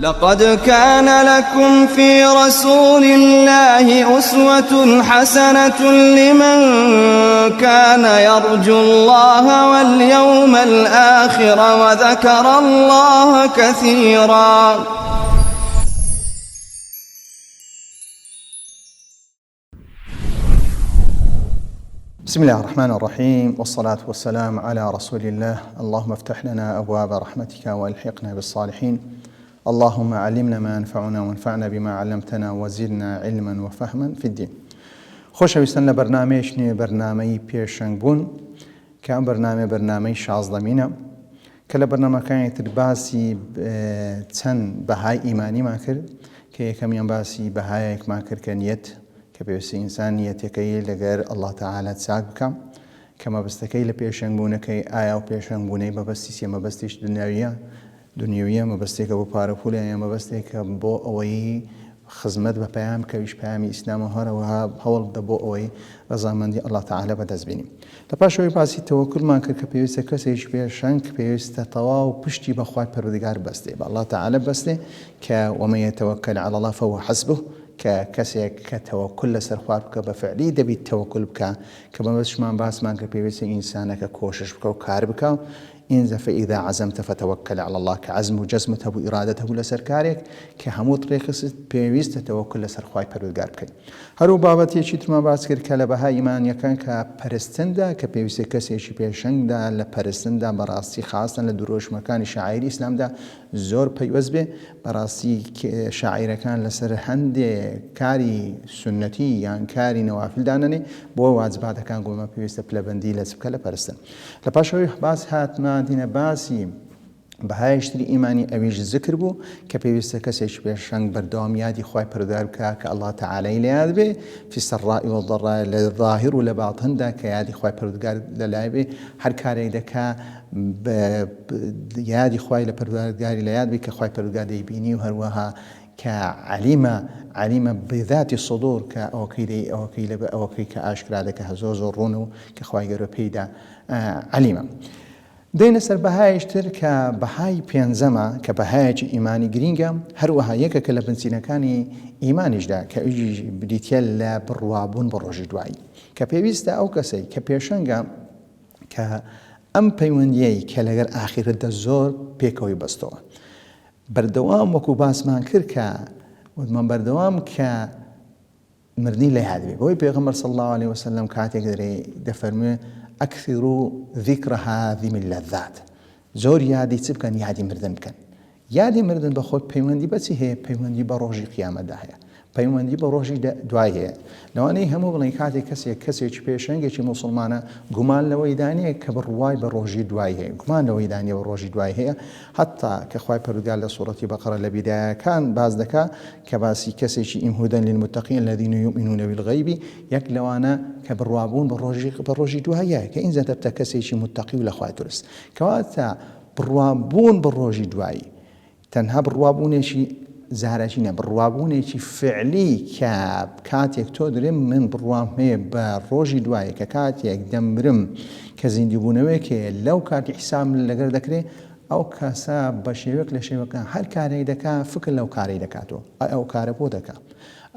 لقد كان لكم في رسول الله أسوة حسنة لمن كان يرجو الله واليوم الآخر وذكر الله كثيرا. بسم الله الرحمن الرحيم والصلاة والسلام على رسول الله اللهم افتح لنا أبواب رحمتك وألحقنا بالصالحين اللهم علمنا ما ينفعنا وانفعنا بما علمتنا وزدنا علما وفهما في الدين. خۆشەویستان لە بەرنامەیەکی نوێ بەرنامەی پێشەنگ بوون کە ئەم بەرنامەیە بەرنامەی شازدەمینە کە لە بەرنامەکانی تر باسی چەند بەهای ئیمانیمان کرد کە یەکەمیان باسی بەهایەکمان کرد کە نیەت کە پێویستە ئینسان نیەتەکەی لەگەر اللە تعالی چاک بکا کە مەبەستەکەی لە پێشەنگ بوونەکەی ئایا ئەو پێشەنگ بوونەی مەبەستی چیە مەبەستیش دنیاویە دنیویە مەبەستێکە بۆ پارە پولە یان مەبەستێکە بۆ ئەوەی خزمەت بە پەیام کەویش پەیامی ئیسلام و هەروەها هەوڵ بدە بۆ ئەوەی ڕەزامەندی اللە تعالی بەدەست بینی لە پاش ئەوەی باسی تەوەکولمان کرد کە پێویستە کەسێکی پێشەنگ پێویستە تەواو پشتی بە خوای پەروەردگار بەستێ بە اللە تعالی بەستێ کە ومن يتوکل علی الله فهو حسبه کە کەسێک کە تەوەکول لەسەر خوا بکە بە فعلی دەبیت تەوەکول بکا کە مەبەستشمان باسمان کە پێویستە ئینسانەکە کۆشش بکە و کار بکا و ئینجا فإذا عزمت فتوکل علی اللە کە عەزم و جەزمت هەبوو ئیرادەت هەبوو لەسەر کارێک کە هەمووت ڕێکخست پێویستە تەوەکول لەسەر خوای پەروەردگار بکەی هەرو بابەتێکی ترمان باس کرد کە لە بەها ئیمانیەکان کە پەرستندا کە پێویستە کەسێکی پێشەنگدا لە پەرستندا بەڕاستی خاستن لە دروشمەکانی شعائری ئیسلامدا زۆر پەیوەست بێ، بەڕاستی شاعیرەکان لەسەر هەندێ کاری سوننەتی یان کاری نەوافل دانەنێ، بۆ واجباتەکان گۆمە پێویستە پلەبەندی لە چ بکە لە پەرستن. لە پاش ئەوەی باس هاتمە دینە باسی بەهایش تری ئیمانی ئەویش زکر بوو کە پێویستە کەسێکی پێشەنگ بەردەوام یادی خوای پەروەردگار بکا کە اللە تعالی لە یاد بێ فی السراء والضراء لە ظاهر و لە باطندا کە یادی خوای پەروەردگار لەلای بێ هەر کارێک دەکا یادی خوای لە پەروەردگاری لە یاد بی کە خوای پەروەردگار دەیبینی و هەروەها کە عەلیمە عەلیمە بذات الصدور کە ئەوەکەی دەی ئەوەکەی لە ئەوەکەی کە ئاشکرا دەکە زۆر زۆر ڕوون و کە خوای گەورە پێیدا عەلیمە. دێنە سەر بەهایش تر کە بەهای پێنجەمە کە بەهایەکی ئیمانی گرینگە هەروەها یەکێکە لە بنچینەکانی ئیمانیشدا کە ئەویش بریتیە لە بڕوابوون بە ڕۆژی دوایی کە پێویستە ئەو کەسەی کە پێشەنگە کە ئەم پەیوەندیەی کە لەگەر ئاخیرەتدا زۆر پێکەوەی بەستەوە بەردەوام وەکو باسمان کرد کە وتمان بەردەوام کە مردنی لە یاد بێ بۆی پێغەمبەر صلی الله علیه وسلم کاتێک دەرێ دەفەرموێ اکثروا ذکر هذه اللذات زۆر یادی چ بکەن یادی مردن بکەن یادی مردن بە خۆت پەیوەندی بە چی هەیە؟ پەیوەندی بە ڕۆژی قیامەتدا هەیە. پەیوەندی بە ڕۆژی دوای هەیە. لەوانەیە هەموو بڵێن کاتێک کەسێک کەسێکی پێشەنگێکی موسڵمانە گومان لەوەیدا نییە کە بڕوای بە ڕۆژی دوای هەیە. گومان لەوەیدا نییە بە ڕۆژی دوای هەیە. حەتتا کە خوای پەروەردگار لە سوڕەتی بەقەرە لە بیدایەکان باس دەکا کە باسی کەسێکی ئیم هدى للمتقین الذین یؤمنون بالغیب یەک لەوانە کە بڕوابوون بە ڕۆژی بە ڕۆژی دوایە کە ئینجا دەبتە کەسێکی متەقی و لە خوای ترس. کەواتە بڕوا بوون بە ڕۆژی دوایی تەنها بڕوا بوونێکی زارەکی نیە، بڕوا بوونێکی فعلی کە کاتێک تۆ درێ من بڕوام هەیە بە ڕۆژی دوایی کە کاتێک دەمرم کە زیندووبوونەوەیەک هەیە لەو کاتی حیساب لەگەر دەکرێ ئەو کەسە بە شێوەیەک لە شێوەکان هەر کارێک دەکا فکر لەو کارەی دەکاتەوە ئەی ئەو کارە بۆ دەکا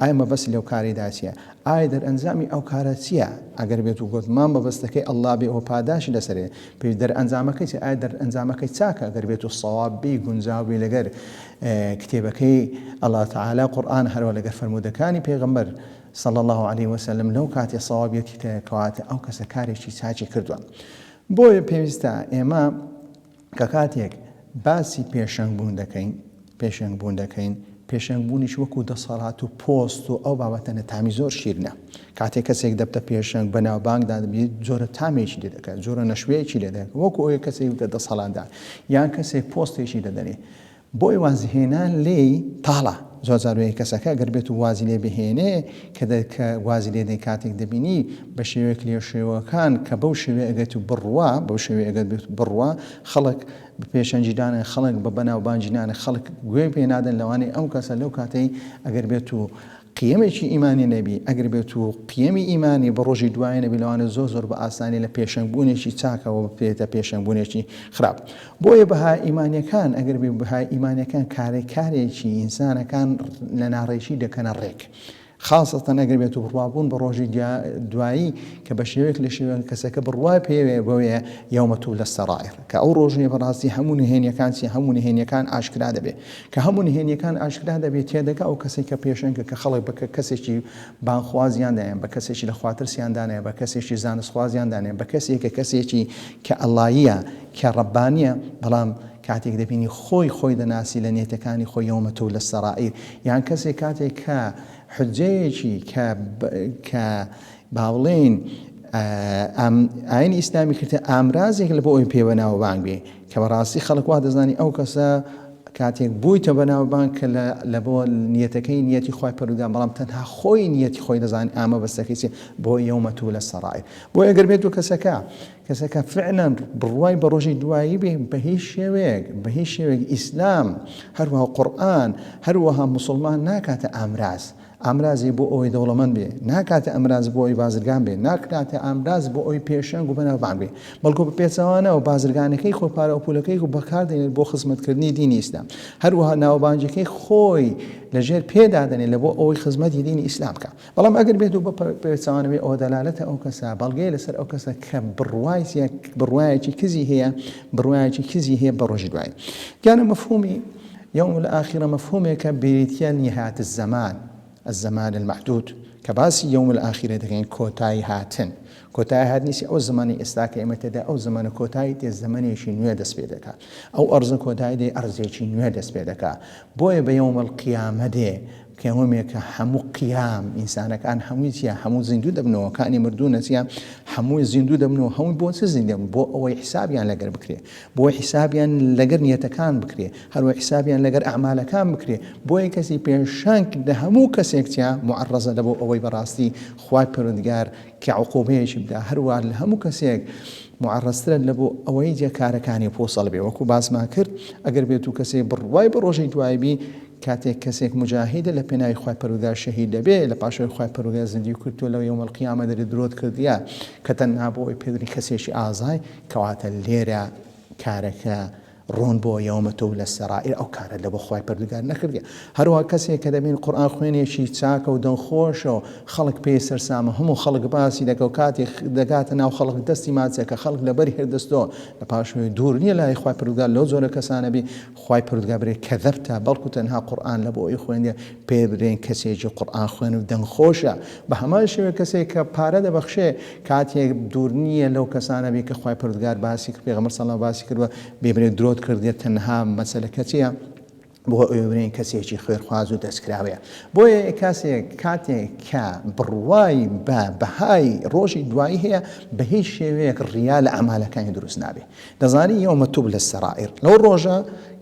ئایا مەبەستی لەو کارەیدا چیە؟ ئایا دەرئەنجامی ئەو کارە چیە؟ ئەگەر بێت و گۆتمان مەبەستەکەی اللە بێ ئەوە پاداشی لەسەرێ پێی دەرئەنجامەکەی چیە؟ ئایا دەرئەنجامەکەی چاکە؟ ئەگەر بێت و صواب بی گونجاو بی لەگەر کتێبەکەی اللە تعالی قورئان هەروە لەگەر فەرموودەکانی پێغەمبەر صلی اللە علیه وسلم لەو کاتێ صوابیەتی کەواتە ئەو کەسە کارێکی چاکی کردوە بۆیە پێویستە ئێمە کە کاتێک باسی پێشەنگ بوون دەکەین، پێشەنگ بوون دەکەین، پێشەنگ بوونیش وەکو دەسەڵات و پۆست و ئەو بابەتەنە تامی زۆر شیرنە. کاتێک کەسێک دەبتە پێشەنگ بەناوبانگ دادەبیت جۆرە تامێکی لێ دەکات، جۆرە نەشوەیەکی لێ دەکات، وەکو ئەوەی کەسێک بتە دەسەڵاتدار یان کەسێک پۆستێکی دەدەنێ. بۆی وازهێنان لێی تاڵە. زۆر جار وەیە کەسەکە گەر بێت و وازی لێ بهێنێ کە دە کە وازی لێ دێ کاتێک دەبینی بە شێوەیەک لێ شێوەکان کە بەو شێوەیە ئەگەت و بڕوا بەو شێوەیە ئەگەر بێت و بڕوا خەڵک بە پێشەنگی دانێ خەڵک بە بەناوبانگی نانێ خەڵک گوێ پێ نادەن لەوانەیە ئەو کەسە لەو کاتەی ئەگەر بێت و. قیەمێکی ئیمانی نەبی، ئەگەر بێت و قیەمی ئیمانی بە ڕۆژی دوایی نەبی لەوانەیە زۆر زۆر بە ئاسانی لە پێشەنگ بوونێکی چاکەوە ببێتە پێشەنگ بوونێکی خراپ. بۆیە بەها ئیمانیەکان ئەگەر بێ بەها ئیمانیەکان کارێک کارێکی ئینسانەکان لە ناڕێکی دەکەنە ڕێک. خاسەتەن ئەگەر بێت و بڕوابوون بە ڕۆژی دوایی کە بە شێوەیەک لە شێوەیەک کەسەکە بڕوای پێوێ بەوەیە یوم تبلی السرائر کە ئەو ڕۆژەیە بەڕاستی هەموو نهێنیەکان چی هەموو نهێنیەکان ئاشکرا دەبێ کە هەموو نهێنیەکان ئاشکرا دەبێ تێدەگا ئەو کەسێک کە پێشەنگە کە خەڵک بە کەسێکی بانخوازیان دایان بە کەسێکی لە خواترسیان دانایە بە کەسێکی زانستخوازیان دانێ بە کەسێک کە کەسێکی کە ئەڵاییە کە ڕەبانیە بەڵام کاتێک دەبینی خۆی خۆی دەناسی لە نێتەکانی خۆی یوم تبلی السرائر یان کەسێک کاتێک کە حجەیەکی کە کە با بڵێین ئاینی ئیسلامی کردە ئامرازێک لە بۆ ئەوی پێ بەناوبانگ بێ کە بەڕاستی خەڵک وا دەزانی ئەو کەسە کاتێک بوویتە بەناوبانگ کە لە بۆ نیەتەکەی نیەتی خوای پەروەردگار بەڵام تەنها خۆی نیەتی خۆی دەزانێت ئامە بەسەکەی چیە بۆ یوم تبلی السرائر بۆ ئەگەر بێت و کەسەکە کەسەکە فعلا بڕوای بە ڕۆژی دوایی بێ بە هیچ شێوەیەک بە هیچ شێوەیەک ئیسلام هەروەها قورئان هەروەها موسڵمان ناکاتە ئامراز ئامرازی بۆ ئەوەی دەوڵەمەند بێ، ناکاتە ئامراز بۆ ئەوەی بازرگان بێ، ناکاتە ئامراز بۆ ئەوەی پێشەنگ و بەناوبانگ بێ، بەڵکو بە پێچەوانەوە بازرگانەکەی خۆی پارە و پولەکەی خۆی بەکار دێنێت بۆ خزمەتکردنی دینی ئیسلام، هەروەها ناوبانگەکەی خۆی لە ژێر پێ دادەنێت لە بۆ ئەوەی خزمەتی دینی ئیسلام بکا. بەڵام ئەگەر بێت و بە پێچەوانە بێ ئەوە دەلالەتە ئەو کەسە، بەڵگەیە لەسەر ئەو کەسە کە بڕوای چیە، بڕوایەکی کزی هەیە، بڕوایەکی کزی هەیە بە ڕۆژی دوایی. دیارە مەفهومی. یوم الاخرە مەفهومێکە بریتیە نهایەت الزمان، الزمان المحدود، کە باسی یوم الاخرە دەکەین کۆتایی هاتن، کۆتایی هاتنی چی؟ ئەو زەمەنەی ئێستا کە ئێمە تێدا ئەو زەمەنە کۆتایی دێ زەمەنێکی نوێ دەست پێ دەکا، ئەو ئەرزە کۆتایی دێ ئەرزێکی نوێ دەست پێ دەکا، بۆیە بە یوم القیامە دێ قیامێکە هەموو قیام ئینسانەکان هەمووی چیە هەموو زیندوو دەبنەوە کانی مردوو نەچیە هەمووی زیندوو دەبنەوە هەمووی بۆ چ زیندەبن بۆ ئەوەی حسابیان لەگەر بکرێ بۆ حیسابیان لەگەر نیەتەکان بکرێ هەروە حیسابیان لەگەر ئەعمالەکان بکرێ بۆیە کەسی پێشەنگ لە هەموو کەسێک تیا معڕەزە لە بۆ ئەوەی بەڕاستی خوای پەروەردگار کە عقوبەیەکی بدا هەروە لە هەموو کەسێک معڕەزترە لە بۆ ئەوەی جێ کارەکانی پۆسەڵ بێ وەکو باسمان کرد ئەگەر بێت و کەسێک بڕوای بە ڕۆژی دوایی بی کاتێک کەسێک مجاهیدە لە پێناوی خوای پەروەردگار شەهید دەبێ لە پاشەوەی خوای پەروەردگار زیندوی کردووە لە یوم القیامە دەرێ درۆت کردیە کە تەنها بۆ ئەوەی پێ بدرێ کەسێکی ئازای کەواتە لێرە کارەکە ڕوون بۆ یوم تبلی السرائر ئەو کارە لە بۆ خوای پەروەردگار نەکردیە هەروەها کەسێک کە دەبین قورئان خوێنێکی چاکە و دەنگخۆشە و خەڵک پێی سەرسامە هەموو خەڵک باسی دەکە و کاتێک دەگاتە ناو خەڵک دەستی ماچەکە خەڵک لەبەری هەردەستەوە لە پاشەوەی دوور نییە لای خوای پەروەردگار لەو جۆرە کەسانە بی خوای پەروەردگار برێ کەذبتە بەڵکو تەنها قورئان لە بۆ ئەوی خوێندیە پێ برێن کەسێکی قورئان خوێن و دەنگ خۆشە بە هەمان شێوە کەسێک کە پارە دەبەخشێ کاتێک دوور نییە لەو کەسانە بێ کە خوای پەروەردگار باسی کرد پێغەمبەر صلی اللە باسی کردوە بێ برێ درۆت کردیە تەنها مەسەلەکە چیە بۆ ئەوی برێن کەسێکی خوێرخواز و دەستکراوەیە بۆیە کاسێک کاتێک کە بڕوای بە بەهای ڕۆژی دوایی هەیە بە هیچ شێوەیەک ڕیا لە ئەمالەکانی دروست نابێ دەزانی یوم تبلی السرائر لەو ڕۆژە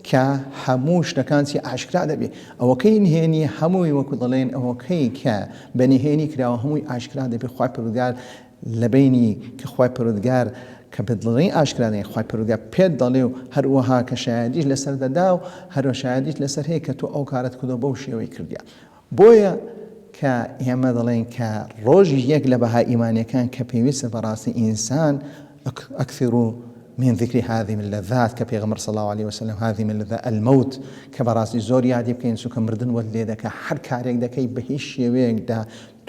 کە هەموو شتەکان چی ئاشکرا دەبێ ئەوەکەی نهێنی هەمووی وەکو دەڵێن ئەوەکەی کە بە نهێنی کراوە هەمووی ئاشکرا دەبێ خوای پەروەردگار لە بینی کە خوای پەروەردگار کە بە دڵنی ئاشکرا دەکەین خوای پەروەردگار پێت دەڵێ و هەروەها کە شایەدیش لەسەر دەدا و هەروە شایەدیش لەسەر هەیە کە تۆ ئەو کارەت کردووە بەو شێوەی کردیە بۆیە کە ئێمە دەڵێین کە ڕۆژی یەک لە بەها ئیمانیەکان کە پێویستە بەڕاستی ئینسان اکثروا من ذکر هذه اللذات کە پێغەمبەر صلی الله علیه وسلم هذه من لذات الموت کە بەڕاستی زۆر یادی بکەین چونکە مردن وەت لێ دەکا هەر کارێک دەکەی بە هیچ شێوەیەکدا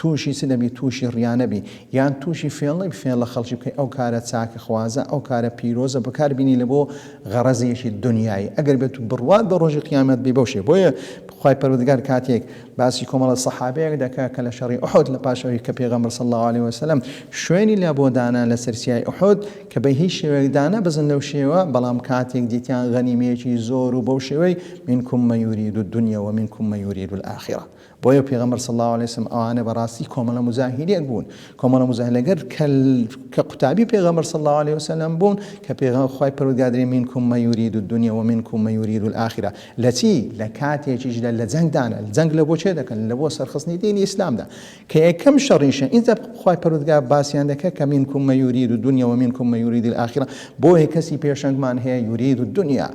تووشی چ دەبی تووشی ڕیا نەبی یان تووشی فێڵ نەبی فێڵ لە خەڵکی بکەی ئەو کارە چاکەخوازە ئەو کارە پیرۆزە بەکار بینی لە بۆ غەڕەزێکی دونیایی ئەگەر بێت و بڕوات بە ڕۆژی قیامەت بی بەو شێ بۆیە خوای پەروەردگار کاتێک باسی کۆمەڵە سەحابەیەک دەکا کە لە شەڕی ئوحود لە پاش ئەوی کە پێغەمبەر صلی اللە علیه وسلم شوێنی لە بۆ دانا لەسەر چیای ئوحود کە بە هیچ شێوەیەک دانەبزن لەو شێوە بەڵام کاتێک دیتیان غەنیمەیەکی زۆر و بەو شێوەی منکم من یرید الدنیا ومنکم من یرید الآخرە بۆیە پێغەمبەر صلی اللە علیە وسلم ئەوانە بەڕاستی کۆمەڵە موجاهیدێک بوون کۆمەڵە موجاهید لەگەر کە کە قوتابی پێغەمبەر صلی اللە علیه وسلم بوون کە پێغەمبەر خوای پەروەردگار دەرێ منکم من یرید الدنیا ومنکم من یرید الآخرە لە چی لە کاتێکیش لە لە جەنگدانە جەنگ لە بۆ چێ دەکەن لە بۆ سەرخستنی دینی ئیسلامدا کە یەکەم شەڕیشە ئینجا خوای پەروەردگار باسیان دەکە کە منکم من یرید الدنیا ومنکم من یرید الآخرە بۆیە کەسی پێشەنگمان هەیە یرید الدنیا.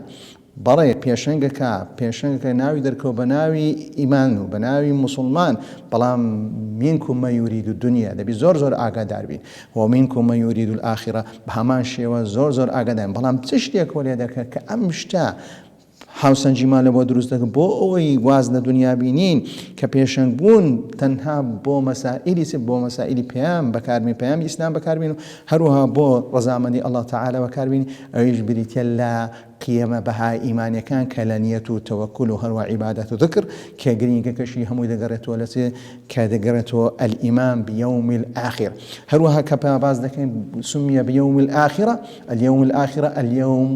بەڵێ پێشەنگەکە پێشەنگەکە ناوی دەرکەوت بە ناوی ئیمان و بە ناوی موسڵمان، بەڵام منکم من یرید الدنیا دەبی زۆر زۆر ئاگادار بین، و منکم من یرید الآخرە بە هەمان شێوە زۆر زۆر ئاگادارین، بەڵام چ شتێک وە لێ دەکات کە ئەم شتە هاوسەنگیمان لە بۆ دروست دەکات بۆ ئەوەی واز لە دنیا بینین کە پێشەنگ بوون تەنها بۆ مەسائلی چ بۆ مەسائلی پەیام بەکاربین پەیامی ئیسلام بەکاربین و هەروەها بۆ ڕەزامەندی اللە تعالی بەکاربین ئەویش بریتیە لە قیەمە بەها ئیمانیەکان کە لە نیەت و تەوەکول و هەروە عیبادەت و ذکر کە گرینگەکەشی هەمووی دەگەڕێتەوە لە چ کە دەگەڕێتەوە الایمان بیوم الاخر هەروەها کە باس دەکەین سمیە بیوم الاخرە اليوم الاخرە اليوم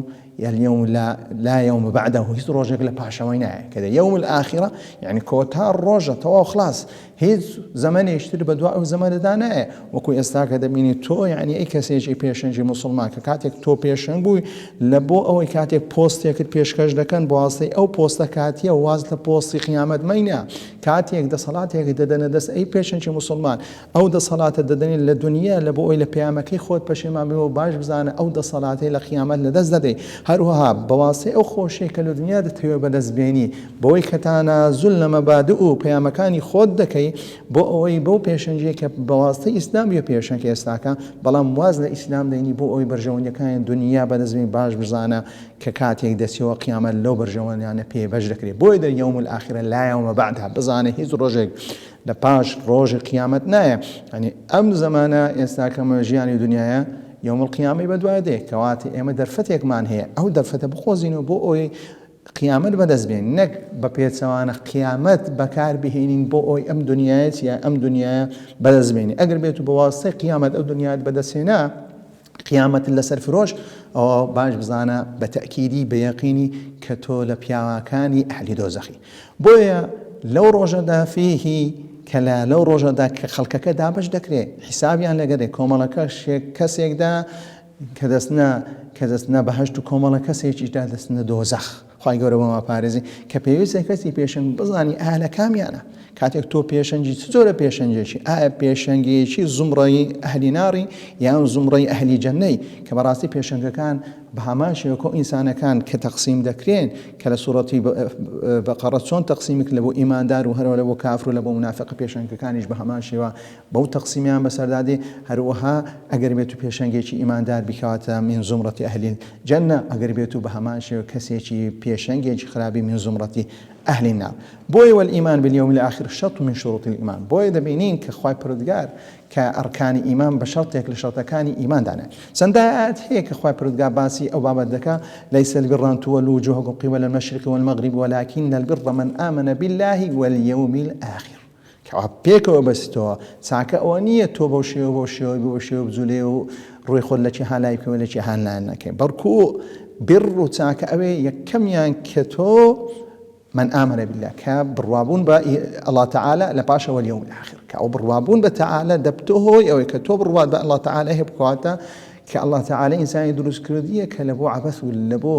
اليوم لا لا يوم بعده هیچ ڕۆژێک لە پاشەوەی نایە کە يوم الاخرە یعنی کۆتا ڕۆژە تەواو خلاص هیچ زەمەنێکی تر بەدوا ئەو زەمەنەدا نایە وەکو ئێستا کە دەبینی تۆ یعنی ئەی کەسێکی پێشەنگی موسڵمان کە کاتێک تۆ پێشەنگ بووی لە بۆ ئەوەی کاتێک پۆستێکت پێشکەش دەکەن بۆ واسطەی ئەو پۆستە کاتیە واز لە پۆستی قیامەت مەینە کاتێک دەسەڵاتێک دەدەنە دەست ئەی پێشەنگی موسڵمان ئەو دەسەڵاتە دەدەنێ لە دونیا لە بۆ ئەوەی لە پەیامەکەی خۆت پەشێمان بی و باش بزانە ئەو دەسەڵاتەی لە قیامەت لە دەست دەدەی هەروەها بە واسطەی ئەو خۆشیەی کە لە دونیا دەتەوێ بەدەست بێنی بەوەی کە تانازول لە مەبادئ و پەیامەکانی خۆت دەکەی بۆ ئەوەی بەو پێشەنگیەی کە بە واسطەی ئیسلام بیە پێشەنگ ئێستاکە بەڵام واز لە ئیسلام دەینی بۆ ئەوەی بەرژەوەندیەکانی دونیا بەدەست بێنی باش بزانە کە کاتێک دەچیەوە قیامەت لەو بەرژەوەندیانە پێ بەش دەکرێ بۆیە دەر یوم الاخرە لا یوم بعدها بزانە هیچ ڕۆژێک لە پاش ڕۆژی قیامەت نایە یعنی ئەم زەمانە ئێستاکەمە ژیانی دنیاە یوم القیامەی بەدوای دێ کەواتە ئێمە دەرفەتێکمان هەیە ئەو دەرفەتە بخۆزینەوە بۆ ئەوەی قیامەت بەدەست بێن نەک بە پێچەوانە قیامەت بەکار بهێنین بۆ ئەوی ئەم دنیاە چیە ئەم دنیاە بەدەست بێنی ئەگەر بێت و بە واسطەی قیامەت ئەو دنیات بەدەستهێنا قیامەتت لەسەر فرۆشت ئەوە باش بزانە بە تەئکیدی بە یەقینی کە تۆ لە پیاوەکانی ئەهلی دۆزەخی بۆیە لەو ڕۆژەدا فیهی کە لە لەو ڕۆژەدا کە خەڵکەکە دابەش دەکرێ حیسابیان لەگەرێ کۆمەڵەکە کەسێکدا کە دەستنە کە دەستنە بەهەشت و کۆمەڵە کەسێکیشدا دەستنە دۆزەخ خوای گەورە بۆمان پارێزی کە پێویستە کەسی پێشەنگ بزانی ئایا لە کامیانە کاتێک تۆ پێشەنگی چ جۆرە پێشەنگێکی ئایا پێشەنگێکی زومڕەی ئەهلی ناڕی یان زومڕەی ئەهلی جەنەی کە بەڕاستی پێشەنگەکان بە هەمان شێوە کۆ ئینسانەکان کە تەقسیم دەکرێن کە لە سوڕەتی بەقەڕە چۆن تەقسیمک لە بۆ ئیماندار و هەروە لە بۆ کافر و لە بۆ منافق پێشەنگەکانیش بە هەمان شێوە بەو تەقسیمیان بەسەردا دێ، هەروەها ئەگەر بێتو پێشەنگێکی ئیماندار بی کەواتە من زمرة أهل الجنة، ئەگەر بێتو بەهەمان شێوە کەسێکی پێشەنگێکی خراپ بی من زمرة أهل النار. بۆیە والإیمان بالیوم الآخر شرط من شروط الإیمان، بۆیە دەبینین کە خوای پەروەردگار کە ئەرکانی ئیمان بە شەرتێک لە شەرتەکانی ئیمان دانا. چەندە ئایەت هەیە کە خوای پەروەردگار باسی ئەو بابەت دەکا، ليس البر أن تولوا وجوهكم قبل المشرق والمغرب ولكن البر من آمن بالله واليوم الآخر. کەوا پێکەوە بەستەوە چاکە ئەوە نییە تۆ بەو شێوە بەو شێوە بەو شێوە بجولێ و ڕووی خۆت لە کێها لای بکەوە لە کێها لا نەکەی بەڵکو بر و چاکە ئەوێ یەکەمیان کە تۆ من آمن بالله کە بڕوابوون بە الله تعالی لە پاشەوە اليوم الآخر کە ئەو بڕوابوون بە تعالی دەبتۆ هۆی ئەوەی کە تۆ بڕوات بە الله تعالی هەیە بکاتە کە الله تعالی ئینسانی دروست کردیە کە لە بۆ عەبەث و لە بۆ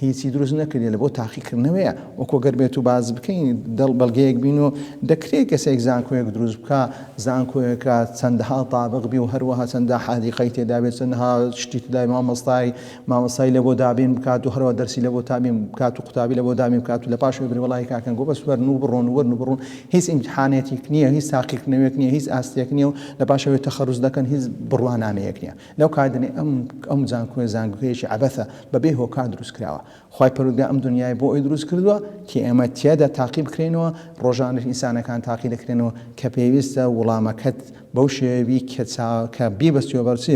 هیچی دروست نەکردیە لە بۆ تاقیکردنەوەیە وەکۆ گەر بێتو باس بکەین دڵ بەڵگەیەک بین و دەکرێت کەسێک زانکۆیەک دروست بکا زانکۆیەکە چەندەها تابق بی و هەروەها چەندە حادیقەی تێدا بێت چەندەها شتی تێدا مامۆستای مامۆستای لە بۆ دابین بکات و هەروە دەرسی لە بۆ تابین بکات و قوتابی لە بۆ دابین بکات و لە پاشەوەی بری وەڵاهی کاکەن گۆ بەس وەرن و بڕۆن و وەرن و بڕۆن هیچ ئیمتحانێتیک نییە هیچ تاقیکردنەوەیەک نییە هیچ ئاستێک نییە و لە پاشەوەی تەخەروج دەکەن هیچ بڕوانامەیەک نییە لەو کاتەی ئەم ئەم زانکۆیە زانکۆیەکی عەبەثە بەبێ هۆکار دروست کراوە خوای پەروەردگار ئەم دنیای بۆ ئەوی دروست کردووە کە ئێمە تیادا تاقی بکرێنەوە ڕۆژانەش ئینسانەکان تاقی دەکرێنەوە کە پێویستە وڵامەکەت بەو شێوەیە بی کە چا کە بیبەستیەوە بەر چی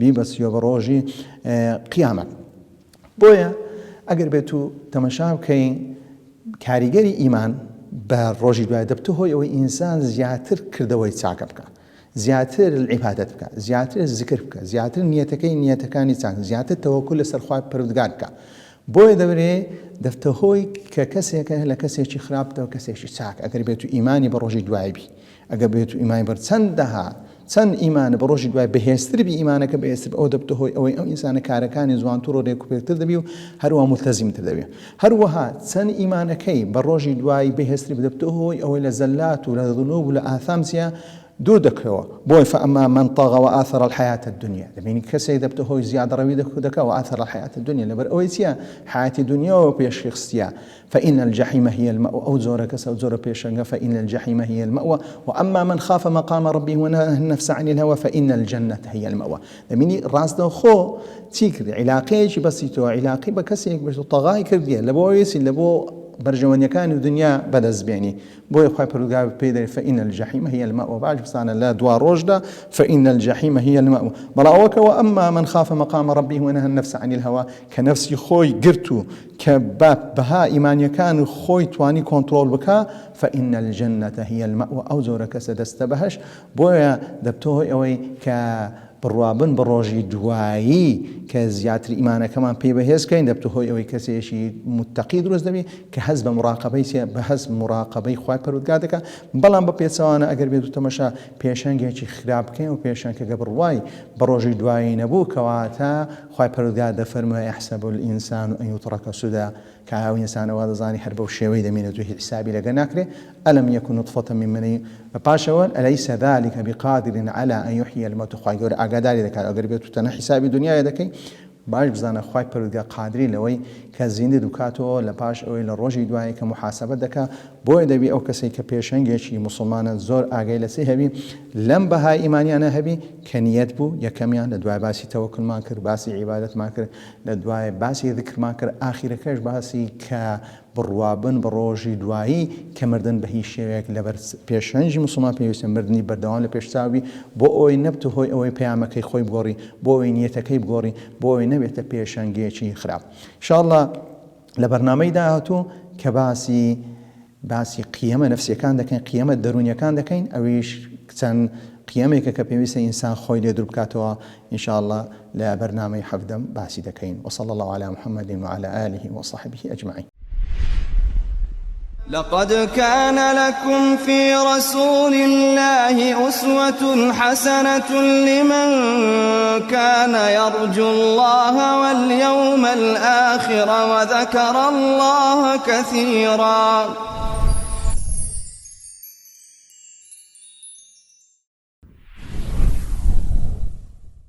بیبەستیەوە بە ڕۆژی قیامەت بۆیە ئەگەر بێت و تەمەشا بکەین کاریگەری ئیمان بە ڕۆژی دوای دەبتە هۆی ئەوەی ئینسان زیاتر کردەوەی چاکە بکە زیاتر عیبادەت بکە زیاتر زکر بکە زیاتر نیەتەکەی نیەتەکانی چاک زیاتر تەوەکول لەسەر خوای پەروەردگار بکە بۆیە دەبرێ دەبتە هۆی کە کەسێکە لە کەسێکی خراپتەوە کەسێکی چاک ئەگەر بێت و ئیمانی بە ڕۆژی دوای بی ئەگەر بێت و ئیمانی بەر چەندەها چەند ئیمانە بە ڕۆژی دوای بەهێزتر بی ئیمانەکە بەهێزتر ئەو دەبتە هۆی ئەوەی ئەو ئینسانە کارەکانی جوانتر و ڕێکوپێکتر دەبی و هەروە ملتەزیمتر دەبی هەروەها چەند ئیمانەکەی بە ڕۆژی دوایی بەهێزتر بی دەبتە هۆی ئەوەی لە زەلات و لە ذنوب و لە ئاثام چیە؟ دوور دەکەوە بۆی فأما من طغى وآثر الحياة الدنيا دەبینی کەسێک دەبتە هۆی زیادەڕەوی دەکا وآثر الحياة الدنيا لەبەر ئەوەی چییە حیاتی دنیاوە پێشی خستیە فإن الجحیم هي المأوى ئەو جۆرە کەسە ئەو جۆرە پێشەنگە فإن الجحیم هي المأوى وأما من خاف مقام ربه ونهى النفس عن الهوى فإن الجنة هي المأوى دەبینی ڕاستەوخۆ چی کرد عیلاقەیەکی بەسیتەوە عیلاقی بە کەسێک بەست و تەغای کردیە لە بۆ ئەوەی لە بۆ بەرژەوەندیەکانی دنیا بەدەست بێنی بۆیە خوای پەروەردگار پێی دەرێ فإن الجحیم هي المأوى باش بزانە لە دوا ڕۆژدا فإن الجحیم هي المأوى بەڵام ئەوە کە وأما من خاف مقام ربه ونهى النفس عن الهوى کە نەفسی خۆی گرت و کە بە بەها ئیمانیەکان خۆی توانی کۆنتڕۆڵ بکا فإن الجنة هي المأوى ئەو جۆرە کەسە دەستە بەهەشت بۆیە دەبتە هۆی ئەوەی کە بڕوابن بە ڕۆژی دوایی کە زیاتر ئیمانەکەمان پێی بەهێز بکەین دەبتە هۆی ئەوەی کەسێکی متەقی دروست دەبی کە هەست بە مڕاقەبەی چیە بە هەست مڕاقەبەی خوای پەروەردگار دەکات بەڵام بە پێچەوانە ئەگەر بێت و تەمەشا پێشەنگێکی خراپ بکەین و پێشەنگەکە بڕوای بە ڕۆژی دوایی نەبوو کەواتە خوای پەروەردگار دەفەرموێ یحسب الانسان ان یترک سدی کە ئەو ئینسانە وا دەزانی هەر بەو شێوەی دەمێنێت و هیچ حیسابی لەگەر ناکرێ، الم یک نطفە من منی، بە پاشەوە، الیس ذلک بقادر علی ان یحیی الموتی، خوای گەورە ئاگاداری دەکات ئەگەر بێت و تەنها حیسابی دونیایە دەکەی، باش بزانە خوای پەروەردگار قادری لەوەی کە زیندت بکاتەوە لە پاش ئەوەی لە ڕۆژی دوایی کە موحاسەبەت دەکا، بۆیە دەبی ئەو کەسەی کە پێشەنگێکی موسڵمانە زۆر ئاگای لە چی هەبی لەم بەهای ئیمانیانە هەبی کە نیەت بوو یەکەمیان لە دوای باسی تەوەکولمان کرد باسی عیبادەتمان کرد لە دوای باسی ذکرمان کرد ئاخیرەکەش باسی کە بڕوابن بە ڕۆژی دوایی کە مردن بە هیچ شێوەیەک لەبەر پێشەنگی موسڵمان پێویستە مردنی بەردەوام لە پێش چاو بی بۆ ئەوەی نەبتە هۆی ئەوەی پەیامەکەی خۆی بگۆڕی بۆ ئەوەی نیەتەکەی بگۆڕی بۆ ئەوەی نەبێتە پێشەنگێکی خراپ ان شاء اللە لە بەرنامەی داهاتوو کە باسی باسی قیەمە نەفسیەکان دەکەین قیەمە دەروونیەکان دەکەین ئەویش چەند قیەمێکە کە پێویستە ئینسان خۆی لێ دوور بکاتەوە ان شاء اللە لە بەرنامەی حەڤدەم باسی دەکەین وصلی اللە علی محمد وعلی آله وصحبه اجمعین. لقد كان لكم في رسول الله أسوة حسنة لمن كان يرجو الله واليوم الآخر وذكر الله كثيرا.